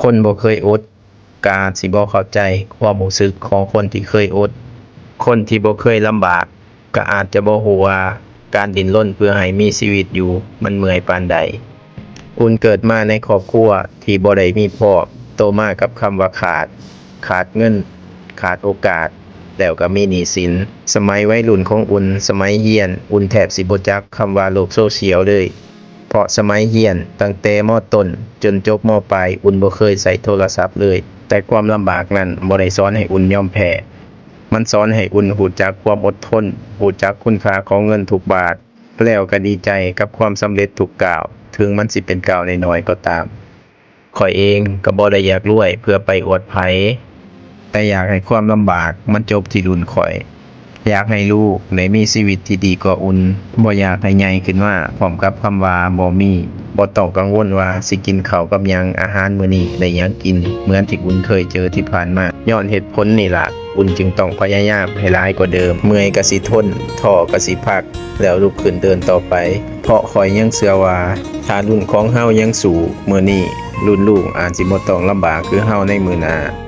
ຄົນບໍ່ເຄີຍອົດ ກໍອາດຊິບໍ່ເຂົ້າໃຈຄວາມຮູ້ສຶກຂອງຄົນທີ່ເຄີຍອົດ. ຄົນທີ່ບໍ່ເຄີຍລຳບາກ ກໍອາດຈະບໍ່ຮູ້ວ່າການດີ້ນລົນເພື່ອໃຫ້ມີຊີວິດຢູ່ ມັນເມື່ອຍປານໃດ. ອຸ່ນເກີດມາໃນຄອບຄົວທີ່ບໍ່ໄດ້ມີພ້ອມ, ໂຕມາກັບຄຳວ່າຂາດ, ຂາດເງິນ, ຂາດໂອກາດ, ແລ້ວກໍມີໜີ້ສິນ. ສະໄໝໄວລຸ້ນຂອງອຸ່ນ, ສະໄໝຮຽນ, ອຸ່ນແທບຊິບໍ່ຈັກຄຳວ່າໂລກໂຊຊຽວເລີຍ. ເພາະສະໄໝຮຽນ, ຕັ້ງແຕ່ ມ.ຕົ້ນ ຈົນຈົບ ມ.ປາຍ, ອຸ່ນບໍ່ເຄີຍໃຊ້ໂທລະສັບເລີຍ. ແຕ່ຄວາມລຳບາກນັ້ນບໍ່ໄດ້ສອນໃຫ້ອຸ່ນຍອມແພ້. ມັນສອນໃຫ້ອຸ່ນຮູ້ຈັກຄວາມອົດທົນ, ຮູ້ຈັກຄຸນຄ່າຂອງເງິນທຸກບາດ, ແລ້ວກໍດີໃຈກັບຄວາມສຳເລັດທຸກກ້າວ, ເຖິງມັນຊິເປັນກ້າວນ້ອຍໆກໍຕາມ. ຂ້ອຍເອງກໍບໍ່ໄດ້ຢາກລວຍເພື່ອໄປອວດໃຜ, ແຕ່ຢາກໃຫ້ຄວາມລຳບາກມັນຈົບທີ່ລຸ້ນຂ້ອຍ. ຢາກໃຫ້ລູກໄດ້ມີຊີວິດທີ່ດີກວ່າອຸ່ນ, ບໍ່ຢາກໃຫ້ໃຫຍ່ຂຶ້ນມາພ້ອມກັບຄຳວ່າບໍ່ມີ. ບໍ່ຕ້ອງກັງວົນວ່າຊິກິນເຂົ້າກັບຫຍັງ, ອາຫານມື້ນີ້ໄດ້ຫຍັງກິນ, ເໝືອນທີ່ອຸ່ນເຄີຍເຈີທີ່ຜ່ານມາ. ຍ້ອນເຫດຜົນນີ້ລະ, ອຸ່ນຈຶ່ງຕ້ອງພະຍາຍາມໃຫ້ຫຼາຍກວ່າເດີມ. ເມື່ອຍກໍຊິທົນ, ທໍ້ກໍຊິພັກ, ແລ້ວລຸກຂຶ້ນເດີນຕໍ່ໄປ. ເພາະຂ້ອຍຍັງເຊື່ອວ່າ ຖ້າລຸ້ນຂອງເຮົາຍັງສູ້ມື້ນີ້, ລຸ້ນລູກອາດຊິບໍ່ຕ້ອງລຳບາກຄືເຮົາໃນມື້ໜ້າ.